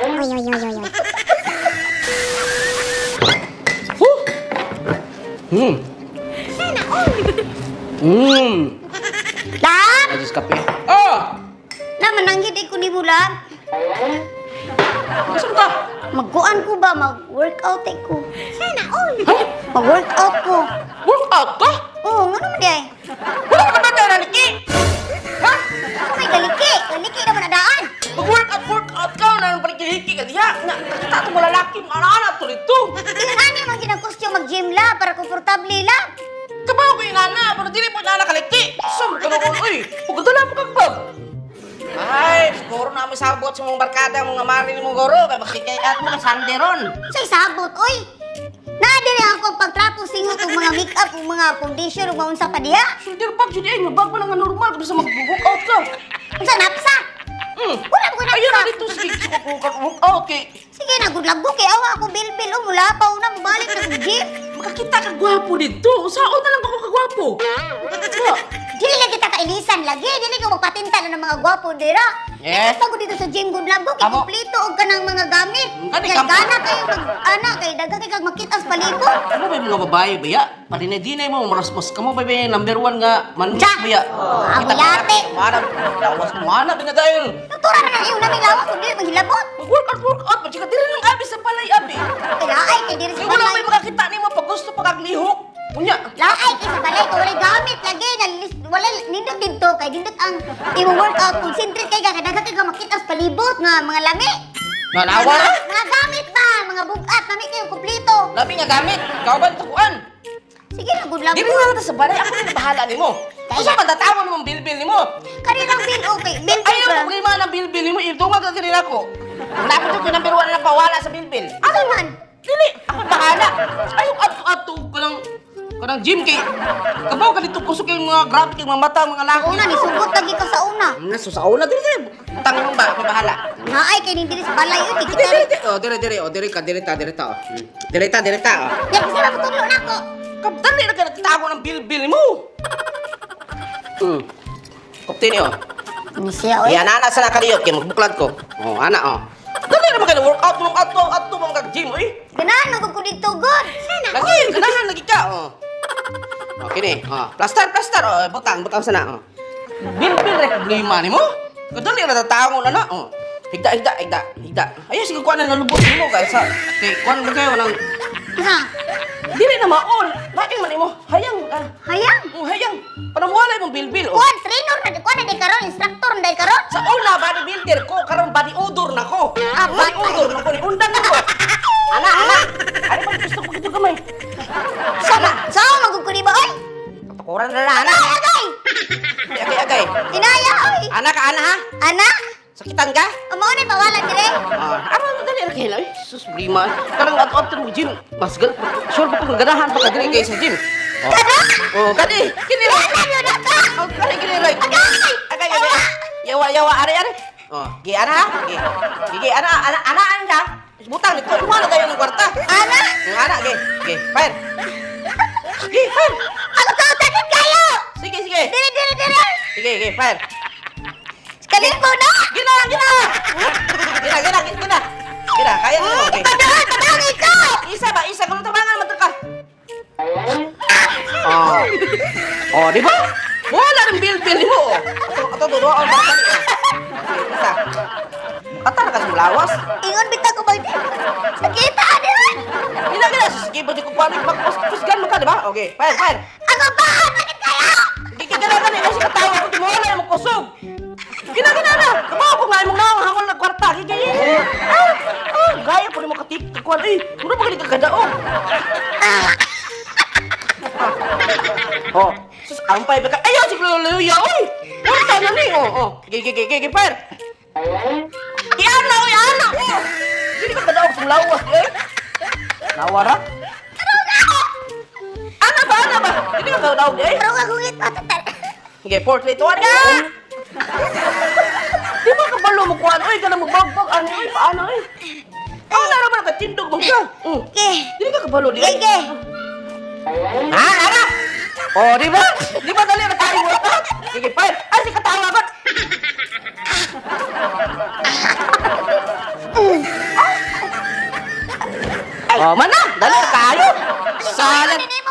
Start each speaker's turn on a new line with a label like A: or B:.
A: Oy, oy, oy, oy, oy.
B: Huh?
A: Lab!
B: Ay, Diyos, kape. Oh!
A: Na, mananggid ko ni mo, Lab.
B: Asa ka?
A: Magkuan ko ba? Mag-workout eh ko. Sana all! Mag-workout ko.
B: Workout ka?
A: Oo, nga naman di ay.
B: Wala ka ba tayo naliki? Ha?
A: Ako may galiki. Galiki naman adaan.
B: Mag-workout, workout ka. Wala nang palikiliki ka diya. Na, nakita ito mga lalaki, mga anak-anak to dito.
A: Tingnan niyo man ginang mag-gym la para komportable la.
B: Kabaw ko yung nana, pero dili po nana kaliki. Sum, kanoon, uy. Pagkadala mo kang bag. Ay, siguro na may sabot sa mga barkada, mga mari ni mong goro. Kaya makikayat mo ng sanderon.
A: Say sabot, oy. Naa diri ako ang pagtrapo singot og mga make-up ug mga foundation ug maunsa pa diha.
B: Shoulder bag, yun eh. Bag mo lang nga normal. Kapag sa mag-workout ka.
A: Unsa napsa? Wala ko napsa.
B: Ayun na dito, sige, workout kay.
A: Sige na good luck kay awa ako bilbil oh mula pa una mobalik na kog gym.
B: Makakita ka gwapo dito. Saan na lang ako kagwapo? Wa.
A: Dili lang kita kailisan lagi, dili ko magpatinta na ng mga gwapo dira.
B: Eh?
A: Pag dito sa gym good luck kay
B: Amo.
A: kompleto og kanang mga gamit.
B: Gani,
A: Kay
B: kampo.
A: gana kayo mag ana kay daghan kay kag makita sa palibot.
B: Ano ba yung mga babae ba ya? Parinay-dinay mo, marasmas ka mo ba ba number one nga manus
A: Tsa!
B: ba ya?
A: Abuyate!
B: Mana, lawas mo, ana, binadayon.
A: Tutura na nang iyo namin lawas kung dili maghilabot.
B: Mag-workout, workout, ba? Tsaka dili lang abi sa balay, abi.
A: Kay laay kay diri sa
B: Kaya wala
A: balay.
B: may makakita ni mo pag gusto pa kag lihok. Unya,
A: Laay kay sa balay kay walay gamit lagi na wala nindot didto kay nindot ang imong workout concentrate kay ka kay daghan kay ka makita sa palibot nga mga lami.
B: nalawa na.
A: Mga gamit ba, mga bugat lami kayo kompleto.
B: Labi nga gamit, ikaw ba tukuan?
A: Sige na good luck.
B: Dili na lang sa balay, ako na bahala nimo. Kaya ba tatawa mo ang bilbil nimo?
A: Kaninang bill okay, bill
B: Ayaw
A: ba?
B: problema ng bilbil nimo, itungag ka diri nako. Wala ko jud number one na pawala sa bilbil.
A: Ano man?
B: Dili, ako bahala. Ayaw adto-adto ko ng kanang gym kay kabaw ka dito kusog kay mga grabe kay mga mata mga laki.
A: Una ni sugot lagi ka sa una.
B: Naso sa una dili dili. Tangin mo ba ako bahala.
A: Naay kay ning diri sa balay oy kay
B: Dili
A: kita.
B: dili dili. Oh, dili dili oh, dili ka dili ta dili ta. oh. Dili ta dili ta. oh.
A: Yan kasi mapatudlo na ako.
B: Kapdali na ka nagtago ng bilbil mo. Kupti niyo.
A: Ni siya oy.
B: Yan ana sa nakaliyot kay magbuklad ko. Oh, ana oh. Dali na man workout mo adto adto mo kag gym oy.
A: Ganahan man ko dito god. Sana
B: Lagi, ganahan lagi ka oh. Okay ni. Oh, plaster plaster oh, butang butang sana oh. Bilbil ra problema nimo. Kadali ra tatawo na na oh. Higda higda higda higda. Ayaw sige kuan na nalubot nimo kay sa kay kuan ba kayo nang
A: Ha.
B: dili na maol. Lain man nimo. Hayang ah.
A: Hayang.
B: Oh, hayang. Panamuwalay mong bilbil oh.
A: Kuan trainer na kuan na di karon instructor na di karon.
B: Sa una bodybuilder ko karon body odor na ko.
A: Ah,
B: Body odor na ko ni undang ko. Ana ana. Ari pa gusto ko gito gamay.
A: Sama, sama magugkuri ba oy?
B: Patukuran na na ana.
A: Agay, agay.
B: Agay agay.
A: Inaya oy.
B: Ana ka ana ha.
A: Ana,
B: Sakitan ka?
A: amo na pawalan dire.
B: Ah, ano dali ra kay Sus prima. Karang ato ato mo gym. Mas gal sure ba kung ganahan pa ka diri kay sa gym. Oh.
A: Kada!
B: Oh, kani kini ra.
A: Ano na ka?
B: Oh, kani kini ra.
A: Agay!
B: Agay agay. Yawa yawa are are. Oh, gi ana ha. Gi. Gi gi ana ana ana ana ka. Butang dito. Iwa na tayo ng kwarta.
A: Ana!
B: Ang ana gi. Gi, fire. Gi, fire.
A: Ako to sakit kayo.
B: Sige, sige.
A: Dire dire dire.
B: Sige, sige, fire.
A: Kalimpo na.
B: Gina, gina. Gina, gina, gina. Gina, kaya mo. Okay.
A: Tabangan, tabangan ikaw.
B: Isa ba? Isa kung tabangan man ka. Oh. Oh, di ba? Wala rin bilbil mo. Oh. Ato ato duha ang bata ni. Oh. Okay, isa. Kata na kasi lawas.
A: Ingon bitaw ko bang sakit dire.
B: Gina, gina. Sige, ba di ko paano magpusgan mo ka, di ba? Okay, fire, fire.
A: Ako ba? Sakit kayo.
B: Gigi gina gani kasi katawa ko tumuwala mo kusog. Gina gina na. Kabaw ko nga imong naong hangol na kwarta. Gigi. Ah, ah, gaya po nimo katik kakuan eh. Mura pa gani ka kadaog. Oh, sus ampay ba ka? Ayaw si Luluya, oy. Kwarta na ni. Oh, oh. Gigi gigi gigi fire. Iana, oy, ana. Oh. Dili ka kadaog sa lawas, eh. Nawara? Ana ba, ana ba? Dili ka kadaog, eh.
A: Pero nga gungit pa.
B: Sige, 4, 3, 2, 1, go! Di ba kabalo mo kuhan? Uy, ganang magbagbag. Ano, uy, paano, uy? Ah, laro mo nakatindog mo ka.
A: Okay.
B: Di ka kabalo, di?
A: Sige.
B: Ha, ara? Oh, di ba? Di ba dali na tayo workout? Sige, fire. Ay, si katawa ba? Oh, mana, dali kayo.
A: Salan.
B: Salan.